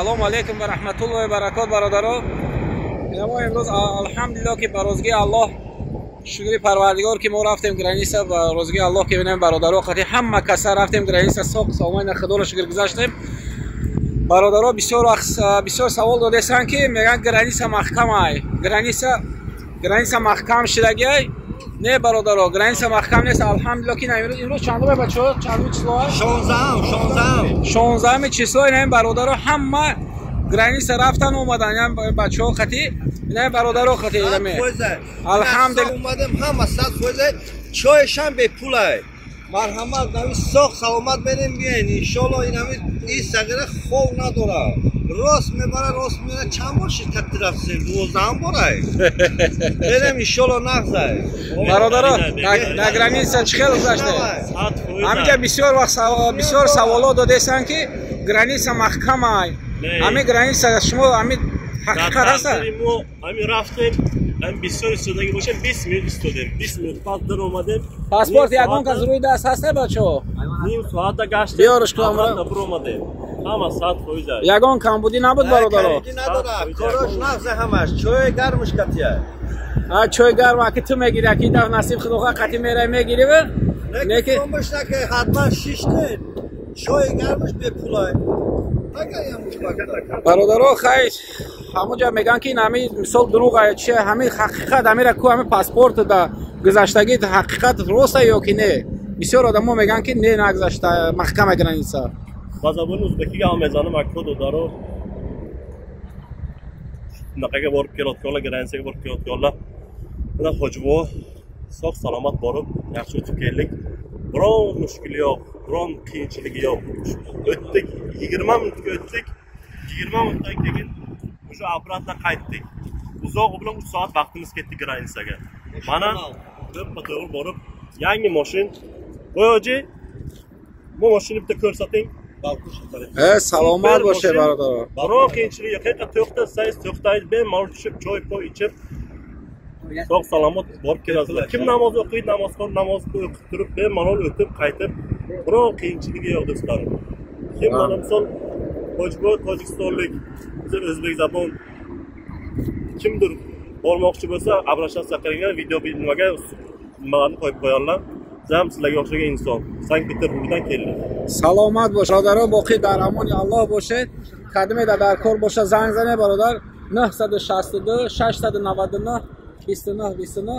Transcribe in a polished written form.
Ассалому алайкум ва раҳматуллоҳи ва баракот, бародаро. Мо имрӯз, алҳамдулиллоҳ, ки ба розигии Аллоҳ, шукри Парвардигор, ки мо рафтем граница, ба розигии Аллоҳ, ки бинем, бародаро, қати ҳама каса рафтем граница, соқ саломат, Худоро шукр, гузаштем. Бародаро, бисёр вақт бисёр савол додесанд, ки мегӯянд, граница маҳкамай, граница маҳкам шидагиай. Не, бародаро, граница маҳкам нест. Алҳамдулиллоҳ, ки имрӯз чандуме, бачаҳо, чандуми число? 16-ам. 16-ами число. Ин бародаро ҳама граница рафтан омадан, бачаҳо қати, ина бародаро қати. Алҳамдулиллоҳ, омадем, ҳама 100%, чойшам бепулай. Марҳамат, нави соқ саломат мерем, биёен, иншолло. Ин ҳами ин сағира хов надорад, рост мебара, рост меора. Чанд бор ширкати рафтем? 12-ам борай мерем, иншолло, нағзай. Бародаро, на граница чӣ хел гузаште? Ҳаминҷа бисёр вақт бисёр саволот додесанд, ки граница маҳкамай. Ҳамин граница шумо, ҳамин ҳақиқат ҳаста? Мо ҳамин рафтем, ҳамин бисёр истодагӣ бошем, 20 минут истодем, 20 минут пас дар омадем. Паспорт ягон кас рӯи даст ҳаста, бачаҳо? Ним соата гаштем. Биёрш куамра. Биромадем, ҳама 100%. Ягон камбудӣ набуд, бародаро? Надорад, корош нағзе, ҳамаш, чои гармш катия. Чой гарм аки ту мегири, аки даф насиб худоха қати мерай, мегири. Неки фаромӯш наки, ҳатман шиштен, чои гармш бепулай. Бародаро, хай, ҳамонҷа мегӯянд, ки ин ҳами мисол дурӯға чи, ҳамин ҳақиқат ҳамира ку, ҳамин паспорт да гузаштагӣ ҳақиқат роста ё ки не? Бисёр одамо мегӯянд, ки не, нагузашта, маҳкама граница. Ба забони узбекӣ гап мезанам, акко, додаро. Shunaqaga borib kelayotganlar, граница ga borib kelayotganlar, mana, Hojibobo sog' salomat borib, yaxshi o'tib keldik. Biron mushkuli yo'q, biron qiyinchiligi yo'q, o'tdik. 20 minutga o'tdik, 20 minutdan keyin уже обратно qaytdik. Uzog'i bilan 3 soat vaqtimiz ketdi граница ga. Mana, to'ppa to'g'ri borib, yangi moshin. Qo'yoji, bu moshinani bitta ko'rsating. Salomat bo'ling, barodar. Biron qiyinchilik yo'q. Qayerga to'xtatsangiz, to'xtaydi, bemalol tushib, choy poy ichib, sog' salomat borib kelasizlar. Kim namoz o'qiydi, namozxon namoz o'qib turib, bemalol o'tib, qaytib, biron qiyinchiligi yo'q, do'stlarim. Kim, mana, misol, Hojiboy tojikistonlik, biz o'zbek zabon, kimdir bormoqchi bo'lsa, обращаться qilinglar, video nimaga nimalarni qo'yib qo'yarlar. Biz ham sizlarga o'xshagan inson, Sankt Peterburgdan keldik. Саломат бош, бародаро, боқӣ дар амони Аллоҳ бошед. Кадмеда дар кор боша, занг занед, бародар, 962 699 29 29.